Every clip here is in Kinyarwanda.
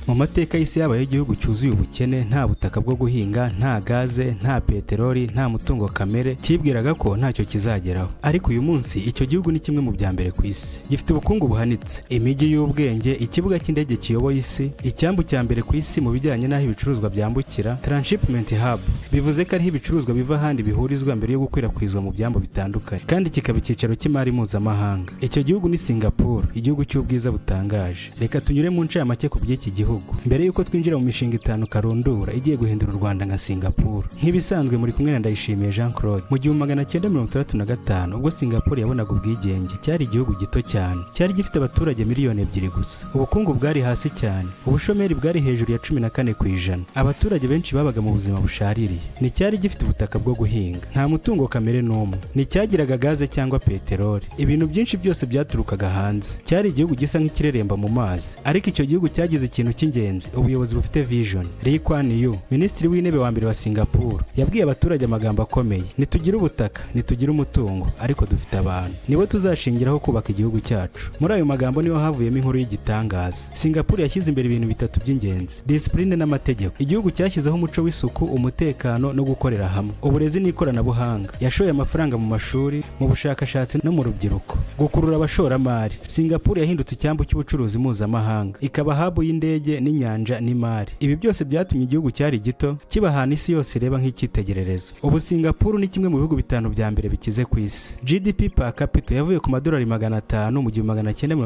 Mu mateka y'isi yabayeho igihugu cyuzuye ubukene, nta butaka bwo guhinga, nta gaze, nta peteroli, nta mutungo kamere, cyibwiraga ko ntacyo kizageraho. Ariko uyu munsi icyo gihugu ni kimwe mu bya mbere ku isi. Gifite ubukungu buhanitse, imijyi y'ubwenge, ikibuga cy'indege kiyoboye isi, icyambu cya mbere ku isi mu bijyanye n'aho ibicuruzwa byambukira, transshipment hub, bivuze ko ariho ibicuruzwa biva ahandi bihurizwa mbere yo gukwirakwizwa mu byambu bitandukanye, kandi kikaba icyicaro cy'imari mpuzamahanga. Icyo gihugu ni Singapore, igihugu cy'ubwiza butangaje. Reka tunyure mu ncamake ku by'iki gihugu mbere y'uko twinjira mu mishinga itanu karundura igiye guhindura u Rwanda nka Singapore. Nk'ibisanzwe, muri kumwe na Ndayishimiye Jean Claude. Mu 1965, ubwo Singapore yabonaga ubwigenge, cyari igihugu gito cyane. Cyari gifite abaturage miliyoni 2 gusa. Ubukungu bwari hasi cyane, ubushomeri bwari hejuru ya 14%. Abaturage benshi babaga mu buzima bushaririye. Nticyari gifite ubutaka bwo guhinga, nta mutungo kamere n'umwe, nticyagiraga gaze cyangwa peteroli. Ibintu byinshi byose byaturukaga hanze. Cyari igihugu gisa nk'ikireremba mu mazi. Ariko icyo gihugu cyagize ikintu cy'ingenzi: ubuyobozi bufite vision. Lee Kuan Yew, minisitiri w'intebe wa mbere wa Singapore, yabwiye abaturage amagambo akomeye: "Ntitugira ubutaka, ntitugira umutungo, ariko dufite abantu. Nibo tuzashingiraho kubaka igihugu cyacu." Muri ayo magambo niho havuyemo inkuru y'igitangaza. Singapore yashyize imbere ibintu bitatu by'ingenzi: disipurine n'amategeko. Igihugu cyashyizeho umuco w'isuku, umutekano no gukorera hamwe. Uburezi n'ikoranabuhanga. Yashoye amafaranga mu mashuri, mu bushakashatsi no mu rubyiruko. Gukurura abashoramari. Singapore yahindutse icyambu cy'ubucuruzi mpuzamahanga, ikaba hub y'indege n'inyanja n'imari. Ibi byose byatumye igihugu cyari gito kiba ahantu isi yose ireba nk'icyitegererezo. Ubu Singapore ni kimwe mu bihugu bitanu bya mbere bikize ku isi. GDP per capita yavuye ku madolari 500 mu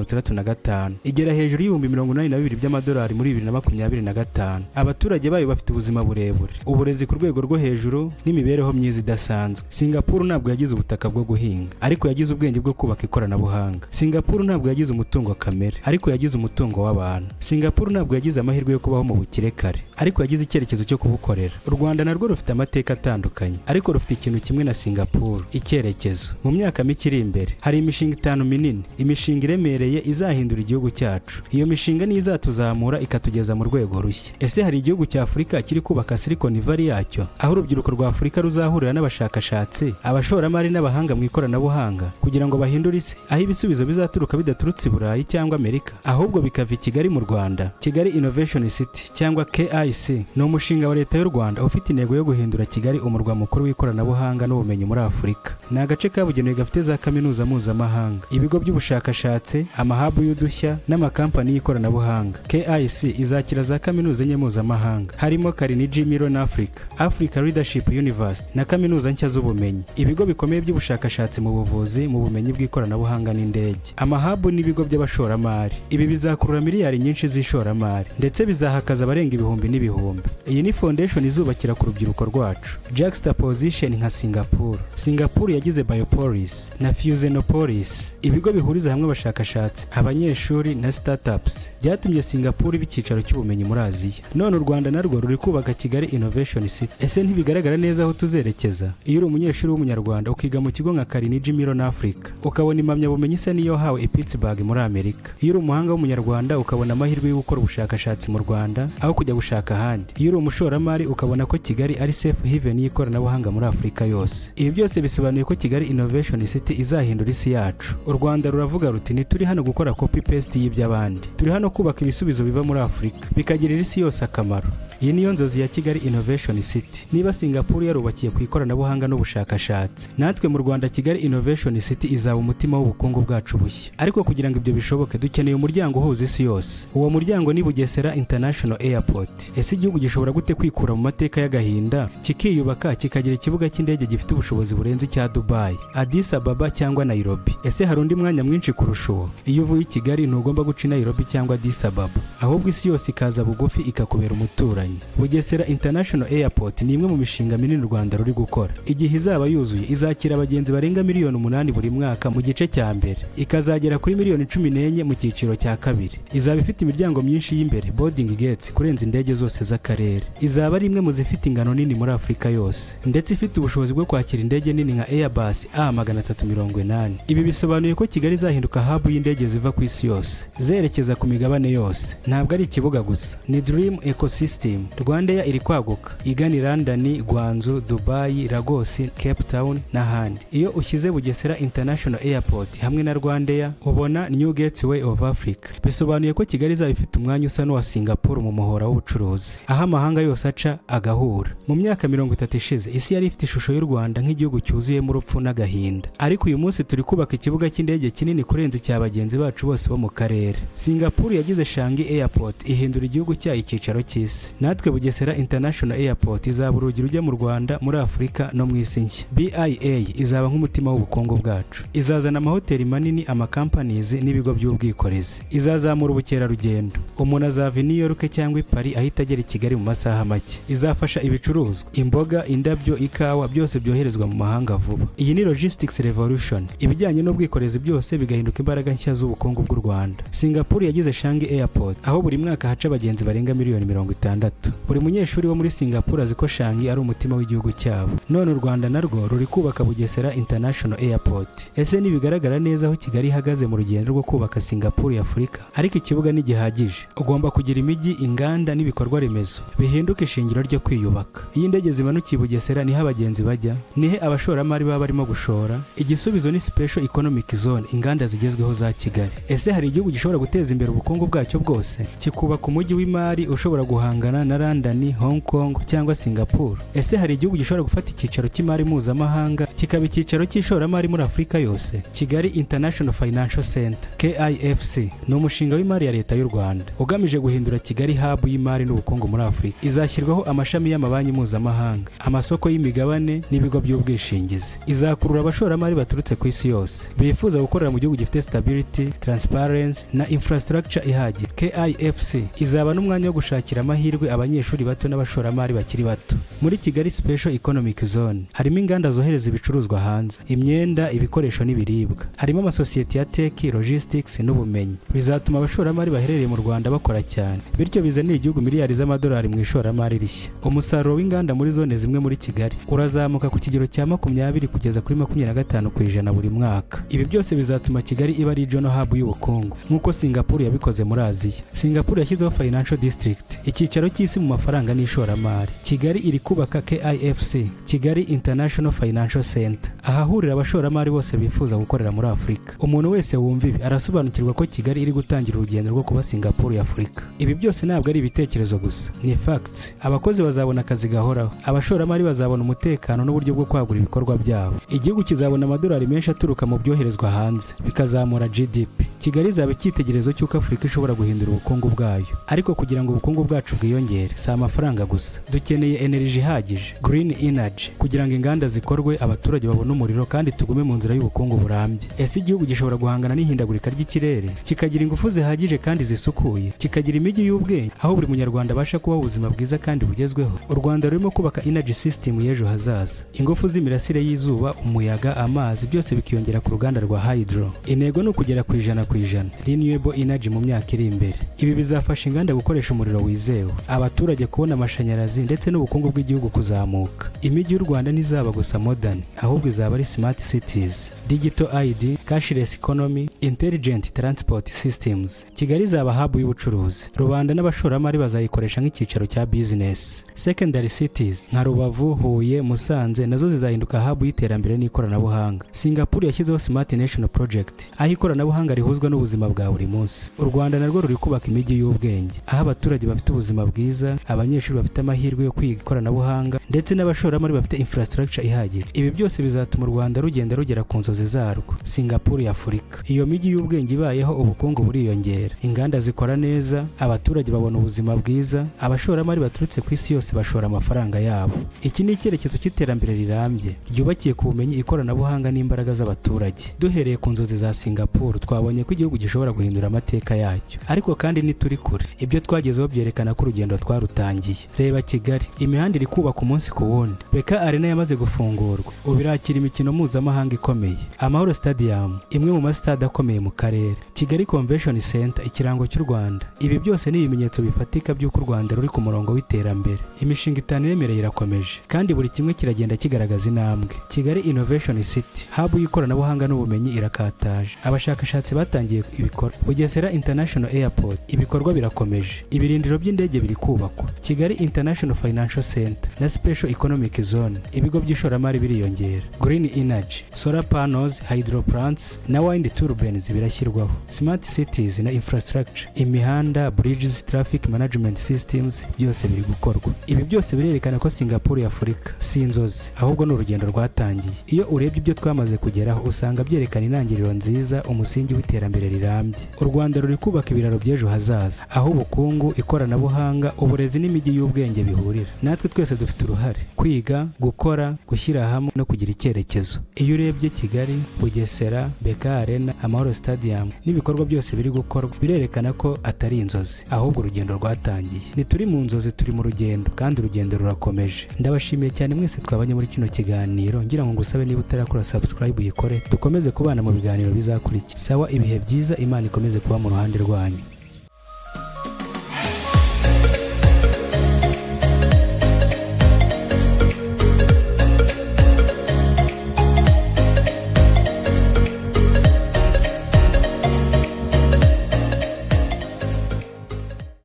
1965, igera hejuru y'82,000 by'amadolari muri 2025. Abaturage bayo bafite ubuzima burebure, uburezi ku rwego rwo hejuru n'imibereho myiza idasanzwe. Singapore ntabwo yagize ubutaka bwo guhinga, ariko yagize ubwenge bwo kubaka ikoranabuhanga. Singapore ntabwo yagize umutungo kamere, ariko yagize umutungo w'abantu. Singapore ntabwo yagize amahirwe yo kubaho mu bukire kare, ariko yagize icyerekezo cyo kubukorera. U Rwanda narwo rufite amateka atandukanye, ariko rufite ikintu kimwe na Singapore: icyerekezo. Mu myaka mike iri imbere hari imishinga itanu minini, imishinga iremereye izahindura igihugu cyacu. Iyo mishinga niyo izatuzamura ikatugeza mu rwego rushya. Ese hari igihugu cya Afurika kiri kubaka Silicon Valley yacyo, aho urubyiruko rwa Afurika ruzahurira n'abashakashatsi, abashoramari n'abahanga mu ikoranabuhanga kugira ngo bahindure isi, aho ibisubizo bizaturuka bidaturutse i Burayi cyangwa Amerika, ahubwo bikava i Kigali mu Rwanda? Kigali Innovation City cyangwa KIC ni umushinga wa Leta y'u Rwanda ufite intego yo guhindura Kigali umurwa mukuru w'ikoranabuhanga n'ubumenyi muri Afurika. Ni agace kabugenewe gafite za kaminuza mpuzamahanga, ibigo by'ubushakashatsi, ama hub y'udushya n'amakampani y'ikoranabuhanga. KIC izakira za kaminuza enye mpuzamahanga, harimo Carnegie Mellon Africa, Africa Leadership University na kaminuza nshya z'ubumenyi, ibigo bikomeye by'ubushakashatsi mu buvuzi, mu bumenyi bw'ikoranabuhanga n'indege, ama hub n'ibigo by'abashoramari. Ibi bizakurura miliyari nyinshi z'ishoramari, ndetse bizahakaza abarenga ibihumbi n'ibihumbi. Iyi ni foundation izubakira ku rubyiruko rwacu, juxtaposition nka Singapore. Singapore yagize Biopolis na Fusionopolis, ibigo bihuriza hamwe abashakashatsi, abanyeshuri na startups. Byatumye Singapore iba icyicaro cy'ubumenyi muri Aziya. None u Rwanda narwo ruri kubaka Kigali Innovation City. Ese ntibigaragara neza aho tuzerekeza? Iyo uri umunyeshuri w'Umunyarwanda, ukiga mu kigo nka Carnegie Mellon Africa, ukabona impamyabumenyi isa n'iyo wahawe i Pittsburgh muri Amerika. Iyo uri umuhanga w'Umunyarwanda, ukabona amahirwe yo gukora ubushakashatsi mu Rwanda aho kujya gushaka ahandi. Iyo uri umushoramari, ukabona ko Kigali ari safe haven y'ikoranabuhanga muri Afurika yose. Ibi byose bisobanuye ko Kigali Innovation City izahindura isi yacu. U Rwanda ruravuga ruti: "Ntituri hano gukora copy paste y'iby'abandi, turi hano kubaka ibisubizo biva muri Afurika bikagirira isi yose akamaro." Iyi niyo nzozi ya Kigali Innovation City. Niba Singapore yarubakiye ku ikoranabuhanga n'ubushakashatsi, natwe mu Rwanda Kigali Innovation City izaba umutima w'ubukungu bwacu bushya. Ariko kugira ngo ibyo bishoboke, dukeneye umuryango uhuza isi yose. Uwo muryango ni Bugesera International Airport. Ese igihugu gishobora gute kwikura mu mateka y'agahinda, kikiyubaka, kikagira ikibuga cy'indege gifite ubushobozi burenze icya Dubai, Addis Ababa cyangwa Nairobi? Ese hari undi mwanya mwinshi kurusha uwo? Iyo uvuye i Kigali, ntugomba guca i Nairobi cyangwa Addis Ababa, ahubwo isi yose ikaza bugufi ikakubera umuturanyi. Bugesera International Airport ni imwe mu mishinga minini u Rwanda ruri gukora. Igihe izaba yuzuye, izakira abagenzi barenga miliyoni 8 buri mwaka mu gice cya mbere, ikazagera kuri miliyoni 14 mu cyiciro cya kabiri. Izaba ifite imiryango myinshi y'imbere, boarding gates, kurenza indege zose z'akarere. Izaba ari imwe mu zifite ingano nini muri Afurika yose, ndetse ifite ubushobozi bwo kwakira indege nini nka Airbus A380. Ibi bisobanuye ko Kigali izahinduka hub y'indege ziva ku isi yose zerekeza ku migabane yose. Ntabwo ari ikibuga gusa, ni dream ecosystem. icyarimwe. RwandAir iri kwaguka igana i London, Guangzhou, Dubai, Lagos, Cape Town n'ahandi. Iyo ushyize Bugesera International Airport hamwe na RwandAir, ubona New Gateway of Africa. Bisobanuye ko Kigali izaba ifite umwanya usa n'uwa Singapore mu muhora w'ubucuruzi, aho amahanga yose aca agahura. Mu myaka 30 ishize, isi yari ifite ishusho y'u Rwanda nk'igihugu cyuzuyemo urupfu n'agahinda, ariko uyu munsi turi kubaka ikibuga cy'indege kinini kurenza icya bagenzi bacu bose bo mu karere. Singapore yagize Changi Airport, ihindura igihugu cyayo icyicaro cy'isi. Natwe Bugesera International Airport izaba urugi rujya mu Rwanda, muri Afurika no mu isi nshya. BIA izaba nk'umutima w'ubukungu bwacu. Izazana amahoteli manini, amacompanies n'ibigo by'ubwikorezi. Izazamura ubukerarugendo. Umuntu azava i New York cyangwa i Paris ahita agera i Kigali mu masaha make. Izafasha ibicuruzwa, imboga, indabyo, ikawa, byose byoherezwa mu mahanga vuba. Iyi ni logistics revolution. Ibijyanye n'ubwikorezi byose bigahinduka imbaraga nshya z'ubukungu bw'u Rwanda. Singapore yagize Changi Airport, aho buri mwaka haca abagenzi barenga miliyoni 60. Buri munyeshuri wo muri Singapore azi ko Changi ari umutima w'igihugu cyabo. None u Rwanda narwo ruri kubaka Bugesera International Airport. Ese ntibigaragara neza aho Kigali ihagaze mu rugendo rwo kubaka Singapore ya Afurika? Ariko ikibuga ntigihagije. Ugomba kugira imijyi, inganda n'ibikorwa remezo bihinduka ishingiro ryo kwiyubaka. Iyo indege zimanukiye i Bugesera, niho abagenzi bajya? Nihe abashoramari baba barimo gushora? Igisubizo ni Special Economic Zone, inganda zigezweho za Kigali. Ese hari igihugu gishobora guteza imbere ubukungu bwacyo bwose, kikubaka umujyi w'imari ushobora guhangana na London, Hong Kong cyangwa Singapore? Ese hari igihugu gishobora gufata icyicaro cy'imari mpuzamahanga kikaba icyicaro cy'ishoramari muri Afurika yose? Kigali International Financial Center, KIFC, ni umushinga w'imari ya Leta y'u Rwanda ugamije guhindura Kigali hub y'imari n'ubukungu muri Afurika. Izashyirwaho amashami y'amabanki mpuzamahanga, amasoko y'imigabane n'ibigo by'ubwishingizi. Izakurura abashoramari baturutse ku isi yose bifuza gukorera mu gihugu gifite stability, transparency na infrastructure ihagije. KIFC izaba n'umwanya wo gushakira amahirwe abanyeshuri bato n'abashoramari bakiri bato. Muri Kigali Special Economic Zone harimo inganda zohereza ibicuruzwa hanze, imyenda, ibikoresho n'ibiribwa. Harimo amasosiyete ya tech, logistics n'ubumenyi. Bizatuma abashoramari baherereye mu Rwanda bakora cyane, bityo bizanira igihugu miliyari z'amadolari mu ishoramari rishya. Umusaruro w'inganda muri zone zimwe muri Kigali urazamuka ku kigero cya 20 kugeza kuri 25% buri mwaka. Ibi byose bizatuma Kigali iba regional hub y'ubukungu, nk'uko Singapore yabikoze muri Aziya. Singapore yashyizeho Financial District, icyicaro cy'isi mu mafaranga n'ishoramari. Kigali iri kubaka KIFC, Kigali International Financial Center, ahahurira abashoramari bose bifuza gukorera muri Afurika. Umuntu wese wumva ibi arasobanukirwa ko Kigali iri gutangira urugendo rwo kuba Singapore ya Afurika. Ibi byose ntabwo ari ibitekerezo gusa, ni facts. Abakozi bazabona akazi gahoraho, abashoramari bazabona umutekano n'uburyo bwo kwagura ibikorwa byabo. Igihugu kizabona amadolari menshi aturuka mu byoherezwa hanze, bikazamura GDP. Kigali izaba icyitegererezo cy'uko Afurika ishobora guhindura ubukungu bwayo. Ariko kugira ngo ubukungu bwacu bwiyongere, si amafaranga gusa. Dukeneye energy ihagije, green energy, kugira ngo inganda zikorwe, abaturage babone umuriro kandi tugume mu nzira y'ubukungu burambye. Ese igihugu gishobora guhangana n'ihindagurika ry'ikirere, kikagira ingufu zihagije kandi zisukuye, kikagira imijyi y'ubwenge aho buri Munyarwanda abasha kubaho ubuzima bwiza kandi bugezweho? U Rwanda rurimo kubaka energy system y'ejo hazaza: ingufu z'imirasire y'izuba, umuyaga, amazi, byose bikiyongera ku ruganda rwa hydro. Intego ni ukugera ku 100% renewable energy mu myaka iri imbere. Ibi bizafasha inganda gukoresha umuriro wizewe, abaturage kubona amashanyarazi, ndetse n'ubukungu bw'igihugu kuzamuka. Imijyi y'u Rwanda ntizaba gusa modern, ahubwo izaba ari smart cities, digital ID, cashless economy, intelligent transport systems. Kigali izaba hub y'ubucuruzi. Rubanda n'abashoramari bazayikoresha nk'icyicaro cya business. Secondary cities nka Rubavu, Huye, Musanze nazo zizahinduka hub y'iterambere n'ikoranabuhanga. Singapore yashyizeho Smart National Project, aho ikoranabuhanga rihuzwa n'ubuzima bwa buri munsi. U Rwanda narwo ruri kubaka imijyi y'ubwenge, aho abaturage bafite ubuzima bwiza, abanyeshuri bafite amahirwe yo kwiga ikoranabuhanga, ndetse n'abashoramari bafite infrastructure ihagije. Ibi byose bizatuma u Rwanda rugenda rugera ku nzozi zarwo, Singapore ya Afurika. Iyo mijyi y'ubwenge ibayeho, ubukungu buriyongera, inganda zikora neza, abaturage babona ubuzima bwiza, abashoramari baturutse ku isi yose bashora amafaranga yabo. Iki ni icyerekezo cy'iterambere rirambye ryubakiye ku bumenyi, ikoranabuhanga n'imbaraga z'abaturage. Duhereye ku nzozi za Singapore, twabonye ko igihugu gishobora guhindura amateka yacyo. Ariko kandi ntituri kure. Ibyo twagezeho byerekana ko urugendo twarutangiye. Reba Kigali: imihanda iri kubaka umunsi ku wundi, BK Arena yamaze gufungurwa, ubu irakira imikino mpuzamahanga ikomeye. Amahoro Stadium, imwe mu masitade akomeye mu karere. Kigali Convention Center, ikirango cy'u Rwanda. Ibi byose ni ibimenyetso bifatika by'uko u Rwanda ruri ku murongo w'iterambere. Imishinga itanu iremereye irakomeje, kandi buri kimwe kiragenda kigaragaza intambwe. Kigali Innovation City, hub y'ikoranabuhanga n'ubumenyi, irakataje. Abashakashatsi batangiye ibikorwa. Bugesera International Airport, ibikorwa birakomeje, ibirindiro by'indege biri kubakwa. Kigali International Financial Center na Special Economic Zone, ibigo by'ishoramari biriyongera. Green Energy, solar panels, hydro plants na wind turbines birashyirwaho. Smart cities na infrastructure, imihanda, bridges, traffic management systems, byose biri gukorwa. Ibi byose birerekana ko Singapore ya Afurika si inzozi, ahubwo ni urugendo rwatangiye. Iyo urebye ibyo twamaze kugeraho, usanga byerekana intangiriro nziza, umusingi w'iterambere rirambye. U Rwanda ruri kubaka ibiraro by'ejo hazaza, aho ubukungu, ikoranabuhanga, uburezi n'imijyi y'ubwenge bihurira. Natwe twese dufite uruhare: kwiga, gukora, gushyira hamwe no kugira icyerekezo. Iyo urebye Kigali, Bugesera, BK Arena, Amahoro Stadium n'ibikorwa byose biri gukorwa, birerekana ko atari inzozi, ahubwo urugendo rwatangiye. Ntituri mu nzozi, turi mu rugendo, kandi urugendo rurakomeje. Ndabashimiye cyane mwese twabanye muri kino kiganiro. Ngira ngo ngusabe, niba utarakora subscribe uyikore, dukomeze kubana mu biganiro bizakurikira. Sawa, ibihe byiza, Imana ikomeze kuba mu ruhande rwanyu.